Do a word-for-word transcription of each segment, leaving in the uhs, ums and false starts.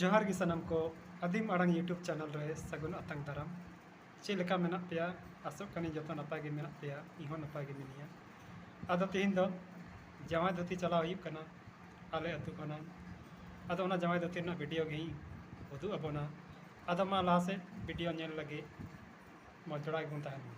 ᱡᱚᱦᱟᱨ ᱜᱮ ᱥᱟᱱᱟᱢ ᱠᱚ, ᱟᱹᱫᱤᱢ ᱟᱲᱟᱝ YouTube channel ᱨᱮ ᱥᱟᱹᱜᱩᱱ ᱟᱛᱟᱝ ᱫᱟᱨᱟᱢ᱾ ᱪᱮᱫ ᱞᱮᱠᱟ ᱢᱮᱱᱟᱜ ᱯᱮᱭᱟ? ᱟᱥᱚᱜ ᱠᱟᱹᱱᱟᱹᱧ ᱡᱚᱛᱚ ᱱᱟᱯᱟᱭ ᱜᱮ ᱢᱮᱱᱟᱜ ᱯᱮᱭᱟ, ᱤᱧ ᱦᱚᱸ ᱱᱟᱯᱟᱭ ᱜᱮ ᱢᱤᱱᱟᱹᱧᱟ᱾ ᱟᱫᱚ ᱛᱮᱦᱮᱧ ᱫᱚ ᱡᱟᱶᱟᱭ ᱫᱷᱩᱛᱤ ᱪᱟᱞᱟᱣ ᱦᱩᱭᱩᱜ ᱠᱟᱱᱟ ᱟᱞᱮ ᱟᱹᱛᱩ ᱠᱷᱚᱱᱟᱜ᱾ ᱟᱫᱚ ᱚᱱᱟ ᱡᱟᱶᱟᱭ ᱫᱷᱩᱛᱤ ᱨᱮᱱᱟᱜ video ᱜᱮ ᱤᱧ ᱩᱫᱩᱜ ᱟᱵᱚᱱᱟ᱾ ᱟᱫᱚ ᱢᱟ ᱞᱟᱦᱟ ᱥᱮᱫ video ᱧᱮᱞ ᱞᱟᱹᱜᱤᱫ ᱢᱚᱡᱽ ᱡᱚᱲᱟᱣ ᱜᱮᱵᱚᱱ ᱛᱟᱦᱮᱱ ᱢᱟ᱾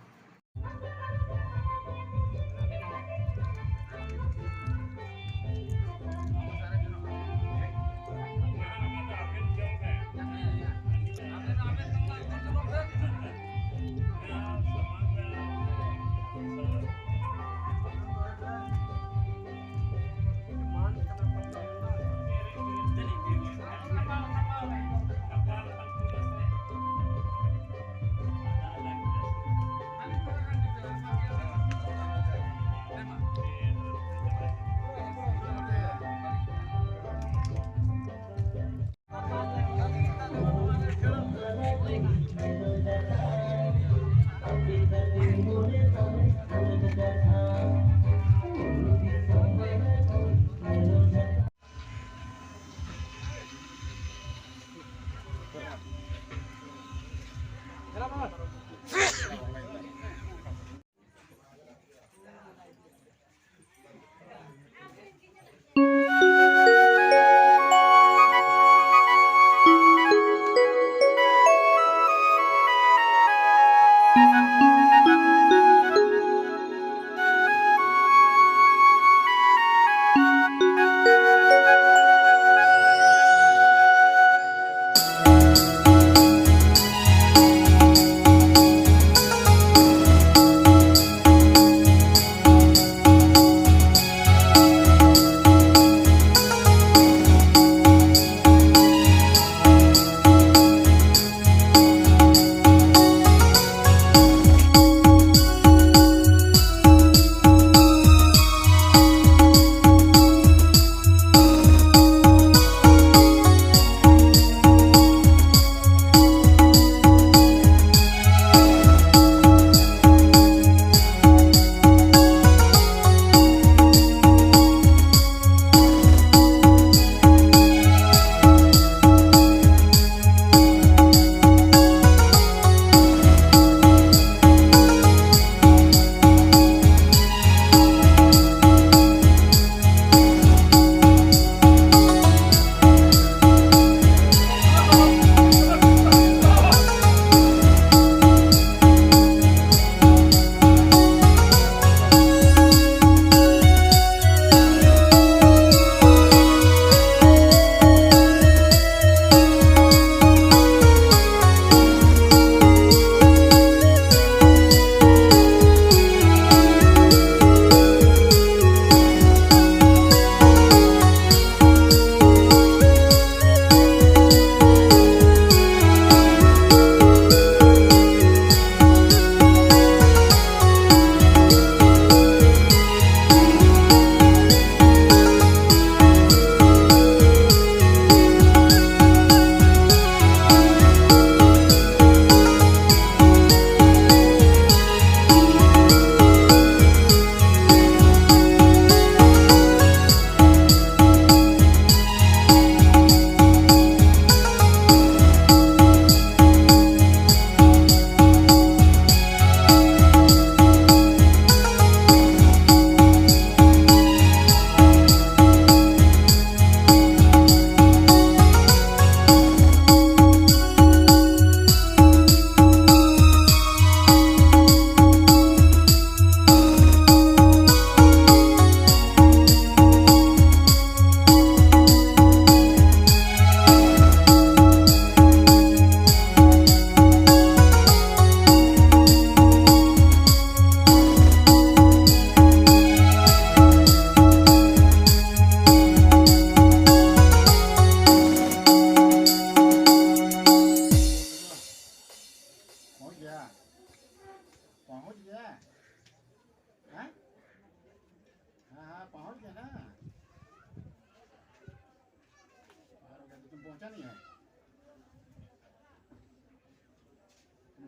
नहीं है।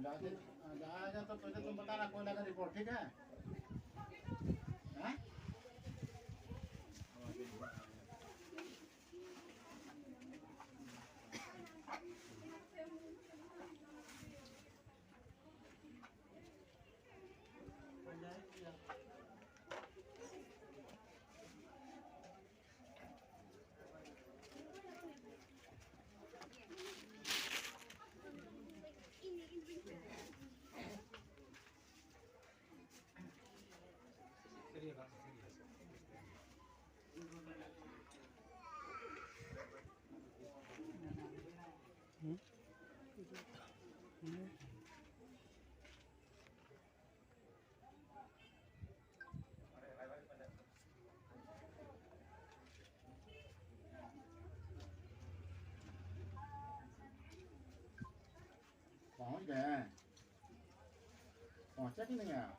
जाके, जाएगा तो पहले तुम बताना, कोई लगा रिपोर्ट, ठीक है? हैं? पहुंच गए हैं। पहुंचा कि नहीं यार?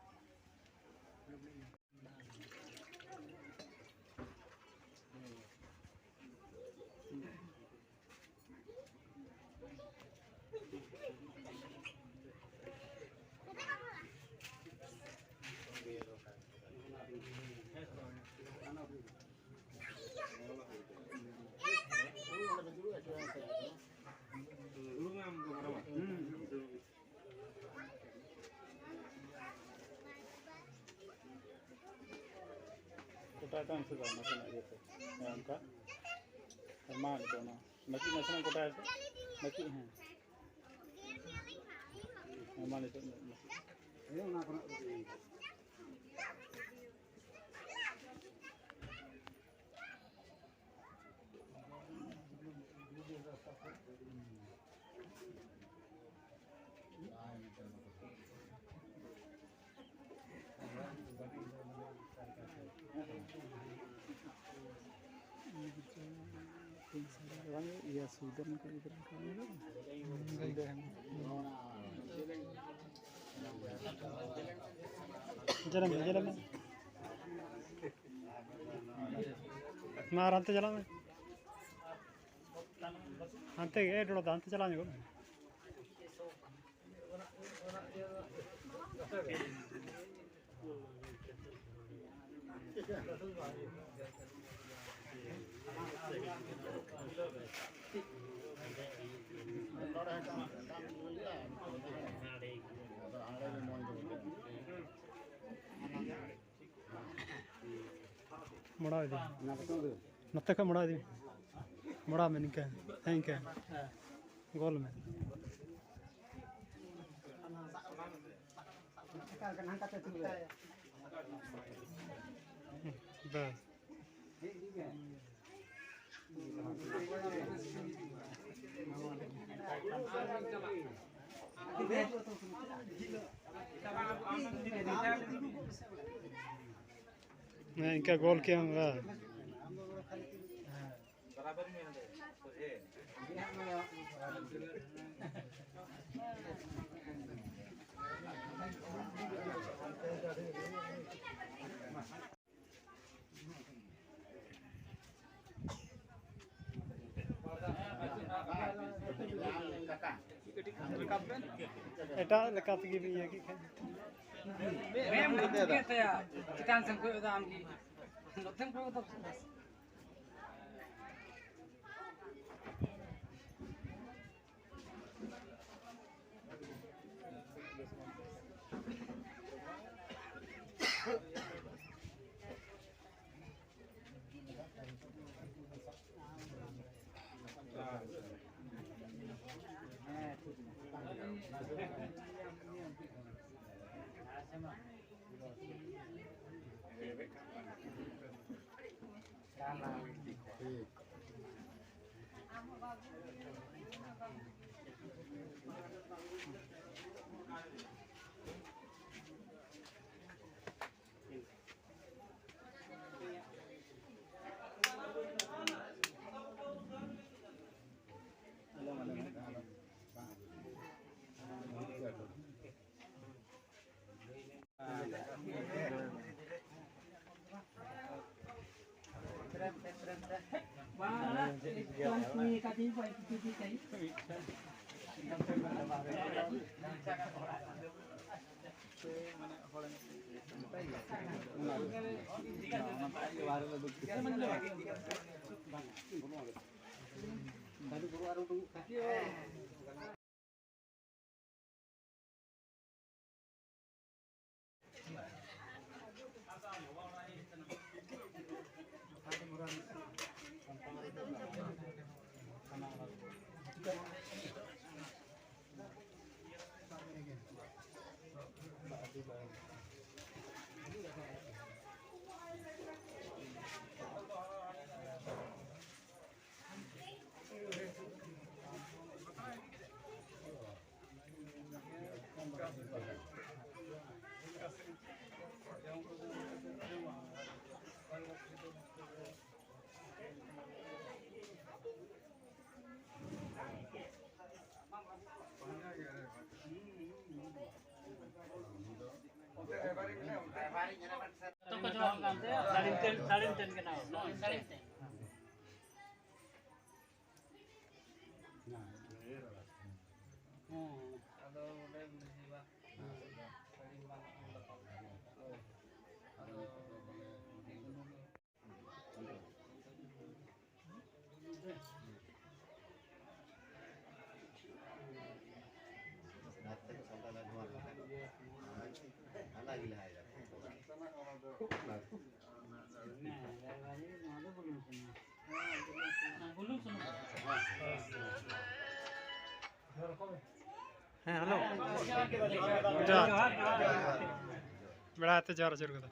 ᱜᱚᱴᱟᱭ ᱛᱟᱢ ᱥᱮ ᱵᱟᱝ? ᱱᱟᱥᱮᱱᱟᱜ ᱤᱭᱟᱹᱛᱮ᱾ ᱦᱮᱸ, ᱚᱱᱠᱟ᱾ ᱟᱨ ᱢᱟ ᱱᱤᱛᱚᱜ ᱚᱱᱟ ᱱᱟᱹᱠᱤᱡ ᱱᱟᱥᱮᱱᱟᱜ ᱜᱚᱴᱟᱭ ᱛᱮ᱾ ᱱᱟᱹᱠᱤᱡ, ᱦᱮᱸ᱾ ᱦᱮᱸ, ᱢᱟ ᱱᱤᱛᱚᱜ ᱱᱟᱹᱠᱤᱡ᱾ ᱦᱮᱸ, ᱚᱱᱟ ᱠᱷᱚᱱᱟᱜ ᱤᱭᱟᱹ ᱥᱩᱭᱫᱟᱨ ᱠᱚ ᱜᱤᱫᱽᱨᱟᱹ ᱠᱚ ᱱᱚᱰᱮ ᱦᱮᱱᱟᱜ᱾ ᱡᱟᱱᱟᱢ ᱢᱮ, ᱡᱟᱱᱟᱢ ᱢᱮ᱾ ᱢᱟ ᱟᱨ ᱦᱟᱱᱛᱮ ᱪᱟᱞᱟᱜ ᱢᱮ᱾ ᱦᱟᱱᱛᱮ ᱜᱮ ᱮᱰ ᱨᱚᱲ ᱫᱚ, ᱦᱟᱱᱛᱮ ᱪᱟᱞᱟᱣ ᱧᱚᱜᱚᱜ ᱢᱮ᱾ ᱢᱚᱲᱟᱣ ᱤᱫᱤ᱾ ᱱᱚᱛᱮ ᱠᱷᱚᱱ ᱢᱚᱲᱟᱣ ᱤᱫᱤ᱾ ᱢᱚᱲᱟᱣ ᱢᱮ ᱱᱤᱝᱠᱟ᱾ ᱦᱮᱸ, ᱤᱱᱠᱟ᱾ ᱜᱳᱞ ᱢᱮ᱾ ᱵᱟᱥ᱾ ᱦᱮᱸ, ᱤᱱᱠᱟ ᱜᱳᱞ ᱠᱮᱜ ᱟᱢ, ᱵᱟᱥ᱾ ᱮᱴᱟᱜ ᱞᱮᱠᱟ ᱛᱮᱜᱮ ᱵᱤᱱ ᱤᱭᱟᱹ ᱠᱮᱫ ᱠᱷᱟᱱ᱾ ᱪᱮᱛᱟᱱ ᱥᱮᱫ ᱠᱚᱭᱚᱜ ᱫᱟ ᱟᱢ ᱜᱮ᱾ ᱱᱚᱛᱮᱢ ᱠᱚᱭᱚᱜ ᱫᱟ᱾ ᱡᱚᱛᱚ ᱠᱚ ᱡᱚᱦᱟᱨ ᱠᱟᱱ ᱛᱮ ᱥᱟᱹᱲᱤᱢ ᱛᱮ, ᱥᱟᱹᱲᱤᱢ ᱛᱮ ᱵᱮᱱᱟᱣ᱾ ᱱᱚᱜᱼᱚᱭ ᱥᱟᱹᱲᱤᱢ ᱛᱮ᱾ ᱦᱮᱸ᱾ ᱟᱫᱚ ᱚᱸᱰᱮ ᱢᱟᱹᱡᱷᱤ ᱵᱟ-, ᱥᱟᱹᱲᱤᱢ ᱵᱟᱝ ᱞᱟᱛᱟᱨ᱾ ᱟᱫᱚ ᱦᱮᱸ, ᱦᱮᱞᱳ᱾ ᱡᱚᱦᱟᱨ᱾ ᱵᱮᱲᱟ ᱛᱮ ᱡᱚᱦᱟᱨ ᱟᱹᱪᱩᱨ ᱠᱟᱫᱟ᱾